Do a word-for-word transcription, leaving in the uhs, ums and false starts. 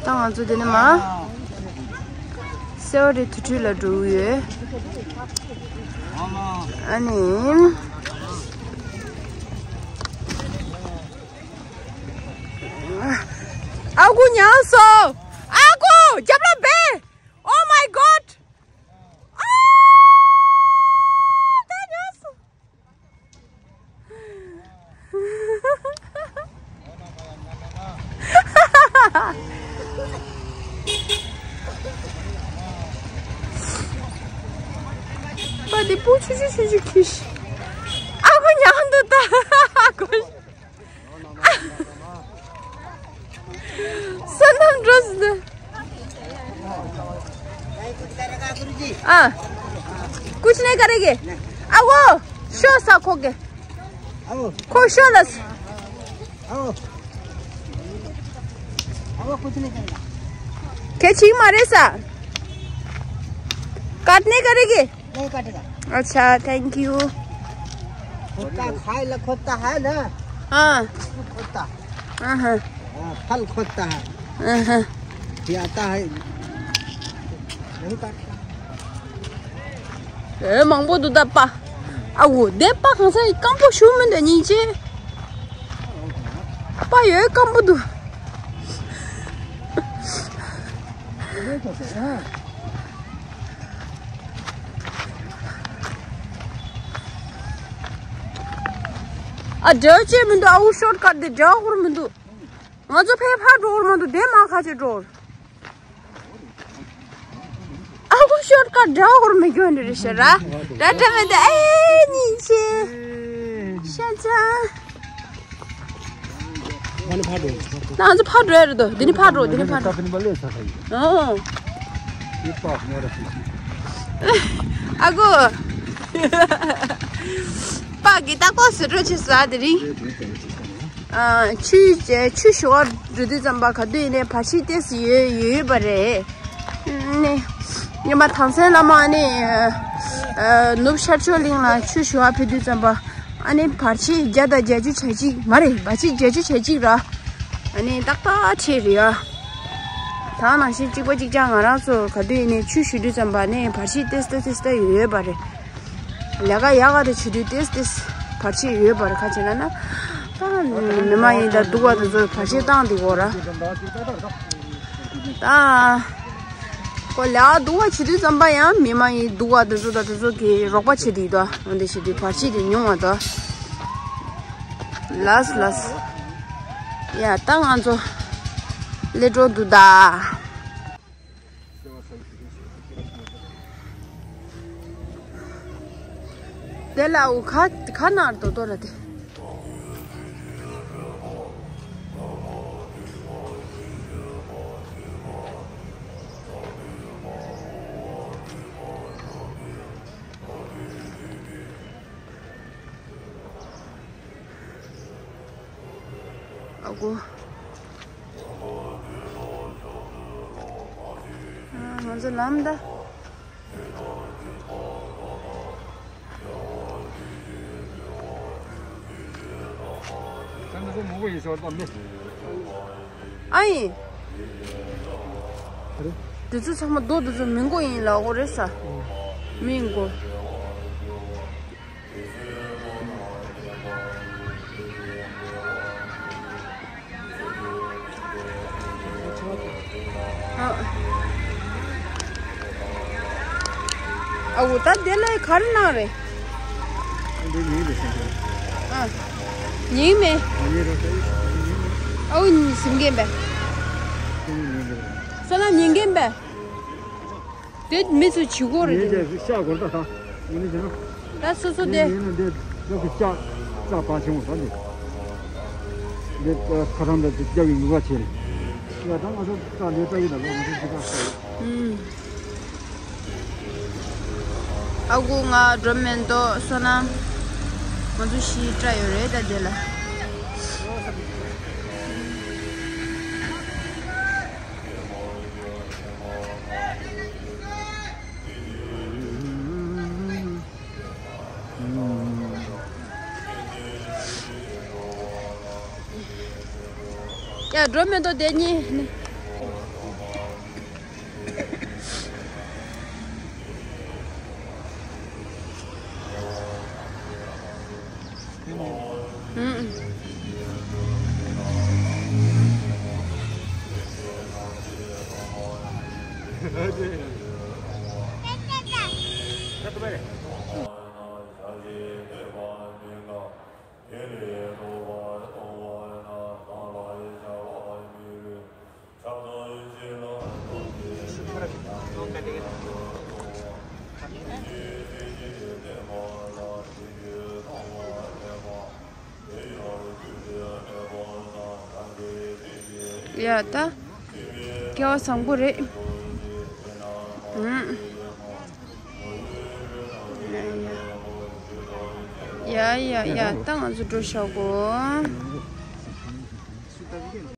ད་ང་ཚོ་དེ་ནས་མ་སེ་བ་རི་དུར་ཁྲོད་ལ་འགྲོ་གི་ཡོད། ཨ་ནི། ཨ་ཁུ་ཉལ་སོང་། ཨ་ཁུ་རྒྱབ་ལ་འབད། Oh my God! ཨ། ད་ཉལ་སོང་། པ་འདི་སྤུ་ཆུང་ཆུང་ཆུང་ཆུང་ཁྱེར་ཤག་ཨ་ཁུ་ཉལ་འདུག་ད་ཨ་ཁུ། བསོད་ནམས་འགྲོ་ཟིན། ཨ། कुछ नहीं करेंगे। आ वो शो सा खो के। आओ। खो शो लस। आओ। आओ, कुछ नहीं करेगा। के छी मारे सा। काट नहीं करेंगे। नहीं काटेगा। अच्छा, thank you। खोदता खाए ला खोदता है ना। हाँ। खोदता। हाँ, हाँ। हाँ, फल खोदता है। हाँ, हाँ। खिलाता है। नहीं काटता। ཨེ་མང་པོ་འདུག་ད་པ། ཨ་འོ་དེ་པ་གང་ས་སྐམ་པོ་ཞུ་མི་འདུག་སྙིང་རྗེ། པ་ཡོད་སྐམ་པོ་འདུག་ཨ་འདྲ་བྱེད་མི་འདུག་ཨ་འུ་ཤོར་ཀཊ་དེ་འདྲ་ཧོར་མི་འདུག་ང་ཚོ་ཕལ་ཕར་འགྲོ་བར་མ་འདུག་དེ་མ་ཁ་ཆེ་འགྲོ་བར། ཨ་ཁུ་ཤོར་ཀཊ་འདྲ་ཧོར་མི་སྐྱོན་འདྲ་རེད་ཤག་ར། ད་ད་མེད་ད་ཨེ་སྙིང་རྗེ། ཤ་ཚ། ང་ནི་ཕར་འགྲོ། ང་ཚོ་ཕར་འགྲོ་ཡ་རེད་དོ། འདི་ནི་ཕར་འགྲོ། འདི་ནི་ཕར་འགྲོ། ཨོ། ཨ་ཁུ། པ་གི་ད་ཀོ་སི་འགྲོ་ཆེ་ས་དེ་རིང་། ཨ། ཆུ་ཆུ་ཞུ་བ་འགྲོ་དུས་ཙམ་པ་ག་དུས་ཡིན་ནའི་བར་ཆད་ཏོག་ཙམ་ཡོད་ཡོད་པ་རེད། ནི། ཉི་མ་ཐང་སན་བླ་མ་ནི། ཨ། ནུབ་ཤར་ཕྱོགས་གླིང་ལ་ཆུ་ཞུ་བ་ཕེབས་དུས་ཙམ་པ། ཨ་ནི་བར་ཆད་བརྒྱ་དང་བརྒྱད་ཅུ་གྱ་གཅིག་མ་རེད། བར་ཆད་བརྒྱད་ཅུ་གྱ་གཅིག་ར། ཨ་ནི་ཏག་ཏག་ཁྲིད་རེད་ཡ། ད་ནང་བཞིན་གཅིག་པ་གཅིག་རྐྱང་ང་རང་ཚོ་ག་དུས་ཡིན་ནའི་ཆུ་ཞུ་དུས་ཙམ་པ་ནི་བར་ཆད་ཏོག་ཙམ་ཏོག་ཙམ་ཡོད་པ་རེད། ལས་ཀ་ཡག་ག་དེ་བྱེད་དུས་ཏོག་ཙམ་བར་ཆད་ཡོད་པ་རེད། ག་བྱས་ན་ན། ད་མི་མ་ཡིན་ད་སྡུག་པ་དེ་ཚོ་བར་ཆད་བཏང་དེ་གོ་ར། ད། ཁོ་ལས་ཀ་སྡུག་པ་བྱེད་དུས་ཙམ་པ་ཡང་མི་མ་ཡིན་སྡུག་པ་དེ་ཚོ་དང་དེ་ཚོ་གིས་རོགས་པ་བྱེད་དེ་ཡོད་དོ། འོན་ཏེ་བྱེད་དུས་བར་ཆད་དེ་ཉུང་བ་དོ། ལགས་ལགས། ཡ་ད་ང་ཚོ་སླེབས་འགྲོ་འདུག་ད། དེ་ལ་འུ་ཁ་ཁ་ནར་དོ་དོ་ར་དེ། ཨ་ཁུ། ང་ཚོ་ལམ་ད། ཨ་ཡིན། དེ་ཚོ་ཚང་མ་རྡོ་དེ་ཚོ་མི་མགོ་ཡིན་ལ་འོ་རེད་ས། མི་མགོ། ཨ། ཨ་འོ་ད་དེ་ལ་ག་རེ་གནང་རེད། འདི་ཉིན་རེ་ཟིན་རེད། ཨ། ཉིན་མེད། ཉིན་རེ་ཟིན་རེད། ཨ་འོ་ཉིན་ཟིན་གིན་པས། ཉིན་རེ། བསོད་ནམས་ཉིན་གིན་པས། དེ་མི་ཚོ་བྱི་གོ་རེད་ངས་དེ། དེ་ཤ་སྒོར་ད་ད། ངས་ནི་བྱས་ན། ད་སོ་སོ་དེ། ངས་ནི་འདི་ལོ་གི་ལྕགས་ལྕགས་བང་ཆེན་པོ་ད་འདི། འདི་ཁ་ཐང་འདི་རྒྱབ་ཀྱི་ཡུ་བ་བྱས་ནས། ཡ་ད་ང་ཚོ་ད་ལས་ད་ཡིན་ད་ལོ་ང་ཚོ་འདི་ག་ས་ཡོད། ཨུམ། ཨ་ཁུ་ང་འགྲོ་མེད་འདུག་བསོད་ནམས། ང་ཚོ་ཤི་བཀྲ་ཡོད་རེད་ད་དེ་ལ། ཡ་འགྲོ་མི་འདུག་དེ་གཉིས། ཡ་ད། སྐལ་བ་བཟང་པོ་རེད། ཡ་ཡ་ཡ་ཡ་ད་ང་ཚོ་འགྲོ་ཤག་གོ།